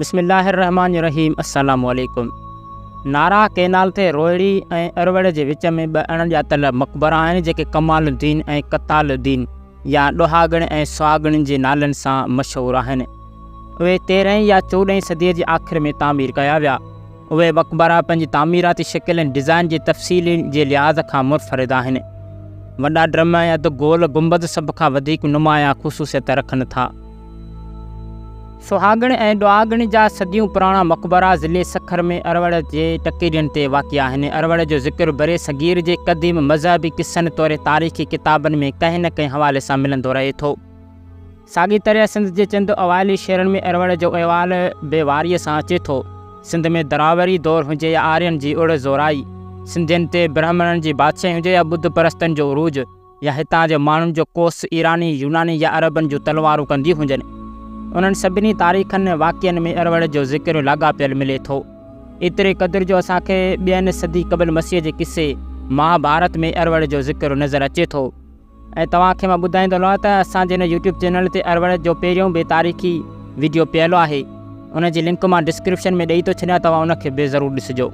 بسم الله الرحمٰن الرحيم السلام عليڪم نارا ڪينال تي روهڙي ۽ اروڙ جي وچ ۾ ٻه اڻڄاتل مقبرا آهن جيڪي ڪمال الدين ۽ قتال الدين يا ڏهاڳڻ ۽ سهاڳڻين جي نالن سان مشهور آهن. اهي تيرهين يا چوڏهين صديء جي آخر ۾ تعمير ڪيا ويا. اهي مقبرا پنهنجي تعميراتي شڪل ۽ ڊزائن جي تفصيل جي لحاظ کان منفرد آهن. وڏا ڊرم ۽ اڌ گول گنبذ سڀ کان وڌيڪ نمايان خصوصيت رکن ٿا. سهاڳڻ ۽ ڏهاڳڻ جا صديون پراڻا مقبرا ضلعي سکر ۾ اروڙ جي ٽڪرين تي واقع آهن. اروڙ جو ذڪر برصغير جي قديم مذهبي قصن توڙي تاريخي ڪتابن ۾ ڪنهن نه ڪنهن حوالي سان ملندو رهي ٿو. ساڳي طرح سنڌ جي چند اوائلي شعرن ۾ اروڙ جو احوال به واريء سان اچي ٿو. سنڌ ۾ دراوڙي دور هجي يا آرين جي اڙ زورائي، سنڌين تي برهمڻن جي بادشاهي هجي يا ٻڌ پرستن جو عروج، يا هتان جي ماڻهن جو ڪوس ايراني، يوناني يا عربن جون تلوارون ڪنديون هجن. انهن سڀني تاريخن ۽ واقعن ۾ اروڙ جو ذڪر لاڳاپيل ملي ٿو. ايتري قدر جو اسان کي ٻين صدي قبل مسيح جي قصي مهاڀارت ۾ اروڙ جو ذڪر نظر اچي ٿو. ۽ توهان کي مان ٻڌائيندو هلان ته اسان جي هن يوٽيوب چينل تي اروڙ جو پهريون به تاريخي وڊيو پيل آهي. ان جي لنڪ مان ڊسڪرپشن ۾ ڏئي ٿو ڇڏيان توهان ان کي به ضرور ڏسجو.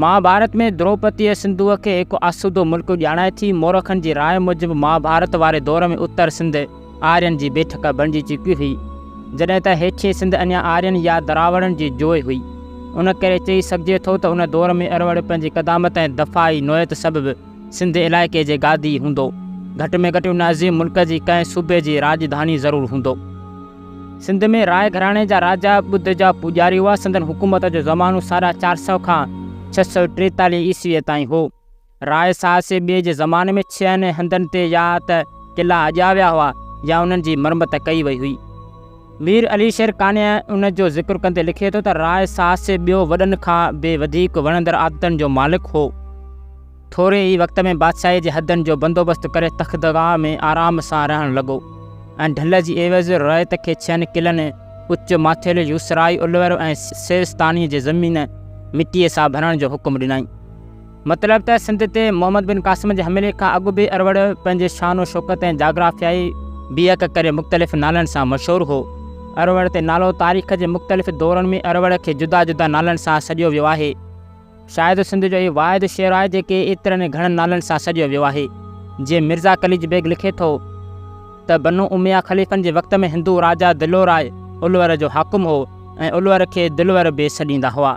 مهاڀارت ۾ دروپتيء سنڌوء کي هڪ آسودو ملڪ ڄاڻائي ٿي. مورخن جي راء موجب مهاڀارت واري دور ۾ اتر سنڌ آرين جي بيٺڪ بڻجي چڪي هئي، جڏهن ته هيٺين سنڌ اڃا آرين يا دراوڙن جي جوء هئي. ان ڪري چئي سگهجي ٿو ته ان دور ۾ اروڙ پنهنجي قدامت ۽ دفاعي نوعيت سبب سنڌ علائقي جي گادي هوندو. گهٽ ۾ گهٽ ان عظيم ملڪ جي ڪنهن صوبي جي راڄڌاني ضرور هوندو. سنڌ ۾ راء گهراڻي جا راجا ٻڌ جا پوڄاري هئا. سندن حڪومت جو زمانو ساڍا 400 کان 643 عيسويء تائين هو. راء ساهسي ٻئي جي زماني ۾ ڇهن هنڌن تي يا ته قلعا اڏيا ويا هئا يا انهن جي مرمت ڪئي وئي هئي. مير علي شير قانع ان جو ذڪر ڪندي لکي ٿو ته راء ساهسي ٻيو وڏن کان به وڌيڪ وڻندڙ عادتن جو مالڪ هو. ٿوري ئي وقت ۾ بادشاهيء جي حدن جو بندوبست ڪري تختگاهه ۾ آرام سان رهڻ لڳو ۽ ڍل جي عيوض رعيت کي ڇهن قلعن، اچ، ماٿيلي، يوسرائي، الور ۽ سيوستانيء جي زمين مٽيء سان ڀرڻ جو حڪم ڏنائين. مطلب ته سنڌ تي محمد بن قاسم جي حملي کان اڳ به اروڙ پنهنجي شان و شوڪت ۽ جاگرافيائي بيهڪ ڪري مختلف نالن سان مشهور هو. اروڙ تي نالو تاريخ جي مختلف دورن ۾ اروڙ کي جدا جدا نالن سان سڏيو ويو آهي. شايد سنڌ جو اهو واحد شعر آهي جيڪي ايترن گهڻن نالن سان سڏيو ويو آهي. جيئن مرزا قليچ بيگ لکي ٿو ته بنو اميه خليفن جي وقت ۾ هندو راجا دلوراء الور جو حاڪم هو ۽ الور کي دلور به سڏيندا هئا.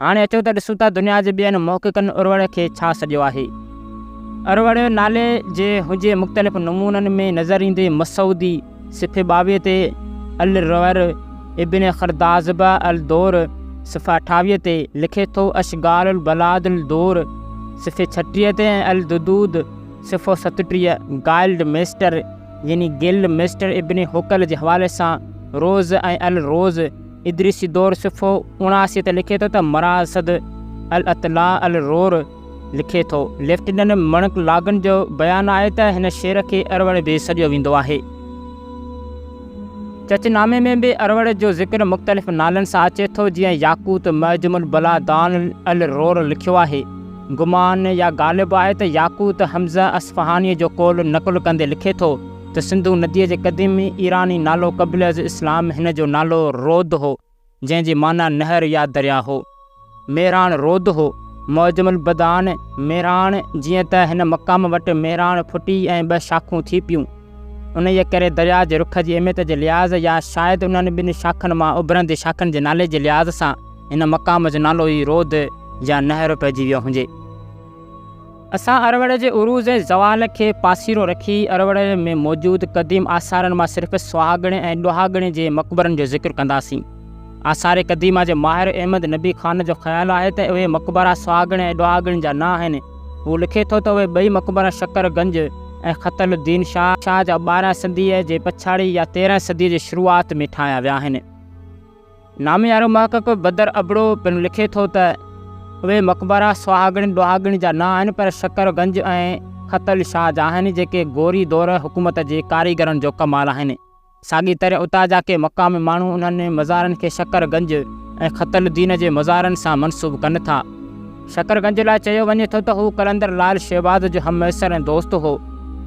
هاڻي اچو ته ڏسون ته دنيا جي ٻين محققن اروڙ کي ڇا سڏيو آهي. اروڙ نالي جي هجي مختلف نمونن ۾ نظر ايندي مسعودي، صفحي 22 تي، الرور، ابن خردازبه الدور، صفحه 28 تي، لکي ٿو، اشغال البلاد الدور، صفحي 36 تي، ۽ الددود، صفحو 37، گائلڊ ميسٽر يعني گل ميسٽر ابن هوڪل جي حوالي سان روز ۽ الروز، ادريسي دور، صفحو 79 تي لکي ٿو ته مراصد الاطلاع الرور، لکي ٿو. ليفٽيننٽ مڻڪ لاگن جو بيان آهي ته هن شعر کي اروڙ به سڏيو ويندو آهي. چچ نامي ۾ به اروڙ جو ذڪر مختلف نالن سان اچي ٿو، جيئن ياقوت معجم البلادان الرور لکيو آهي. گمان يا غالب آهي ته ياقوت حمزه اصفهانيء جو قول نقل ڪندي لکي ٿو ته سنڌو نديء جي قديمي ايراني نالو قبل از اسلام هن جو نالو رود هو. جنهن جي معنيٰ نهر يا درياء هو. مهراڻ رود هو. معجم البدان، مهراڻ، جيئن ته هن مقام وٽ مهراڻ ڦٽي ۽ ٻه شاخون ٿي پيون. انهيء ڪري درياء جي رخ جي اهميت جي لحاظ يا شايد انهن ٻن شاخن مان اڀرندي شاخن جي نالي جي لحاظ سان هن مقام جو نالو ئي رود يا نهر پئجي ويو هجي. اسان اروڙ جي عروج ۽ زوال کي پاسيرو رکي اروڙ ۾ موجود قديم آثارن مان صرف سهاڳڻي ۽ ڏهاڳڻي جي مقبرن جو ذڪر ڪنداسين. آثار قديمه جي ماهر احمد نبي خان جو خيال آهي ته اهي مقبرا سهاڳڻي ۽ ڏهاڳڻي جا نه آهن. هو لکي ٿو ته اهي ٻئي مقبرا شڪر گنج ۽ خطل الدين شاهه جا 12 صديء جي پڇاڙي يا 13 صديء جي شروعات ۾ ٺاهيا ويا آهن. ناميارو محقق بدر ابڙو پڻ لکي ٿو ته، اهي مقبرا سهاڳڻ ڏهاڳڻ جا نه آهن پر شڪر گنج ۽ خطل شاهه جا آهن جيڪي غوري دور حڪومت جي ڪاريگرن جو ڪمال آهن. ساڳي طرح اتان جا ڪي مقامي ماڻهو انهن مزارن کي شڪر گنج ۽ خطل الدين جي مزارن سان منسوب ڪن ٿا. شڪر گنج لاء چيو وڃي ٿو ته هو قلندر لعل شهباز جو همعصر ۽ دوست هو.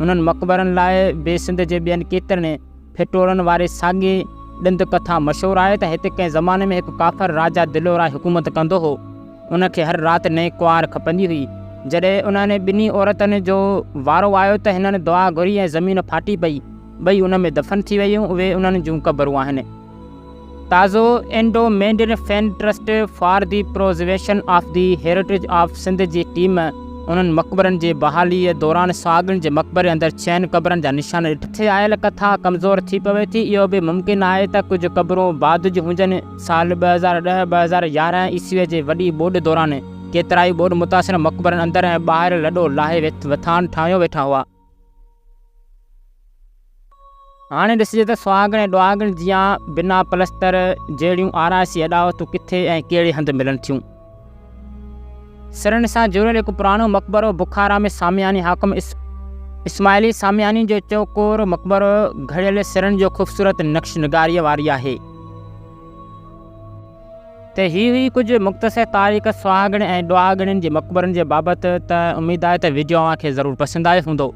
انهن مقبرن لاء به سنڌ جي ٻين ڪيترن ڦٽوڙن واري ساڳئي ڏند ڪٿا مشهور آهي ته هتي ڪنهن زماني ۾ هڪ ڪافر راجا دلوراء حڪومت ڪندو هو. ان کي هر رات نئين ڪنوار کپندي هئي. جڏهن انهن ٻنهي عورتن جو وارو آيو ته هنن دعا گهري ۽ زمين ڦاٽي پئي. ٻئي ان ۾ دفن ٿي ويون. اهي انهن جون قبرون آهن. تازو endowment fund trust for the preservation of the heritage of Sindh جي ٽيم انهن مقبرن جي بحاليء دوران سهاڳڻ جي مقبري اندر ڇهن قبرن جا نشان ڏٺا. مٿي آيل ڪٿا ڪمزور ٿي پوي ٿي. اهو به ممڪن آهي ته ڪجهه قبرون بعد جون هجن. سال 2010، 2011 عيسويء جي وڏي ٻوڏ دوران ڪيترائي ٻوڏ متاثر مقبرن اندر ۽ ٻاهر لڏو لاهي وٿاڻ ٺاهيو ويٺا هئا. هاڻي ڏسجي ته سهاڳڻ ۽ ڏهاڳڻ جيان بنا پلستر جهڙيون آرائشي اڏاوتون ڪٿي ۽ ڪهڙي هنڌ ملن ٿيون. سرن سان جڙيل هڪ پراڻو مقبرو بخارا ۾ سامياني حاڪم اسماعيلي سامياني جو چوڪور مقبرو گهڙيل سرن جو خوبصورت نقش نگاريء واري آهي. ته هي هئي ڪجهه مختصر تاريخ سهاڳڻ ۽ ڏهاڳڻين جي مقبرن جي بابت ته اميد آهي ته وڊيو اوهان کي ضرور پسند آيو هوندو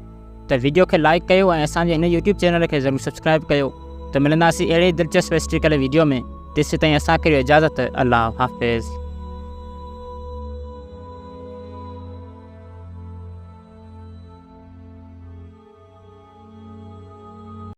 ته وڊيو کي لائيڪ ڪيو ۽ اسان جي هن يوٽيوب چينل کي ضرور سبسڪرائيب ڪيو ته ملنداسين اهڙي ئي دلچسپ هسٽريڪل وڊيو ۾ تيسيتائين اسان کي ڏيو اجازت الله حافظ.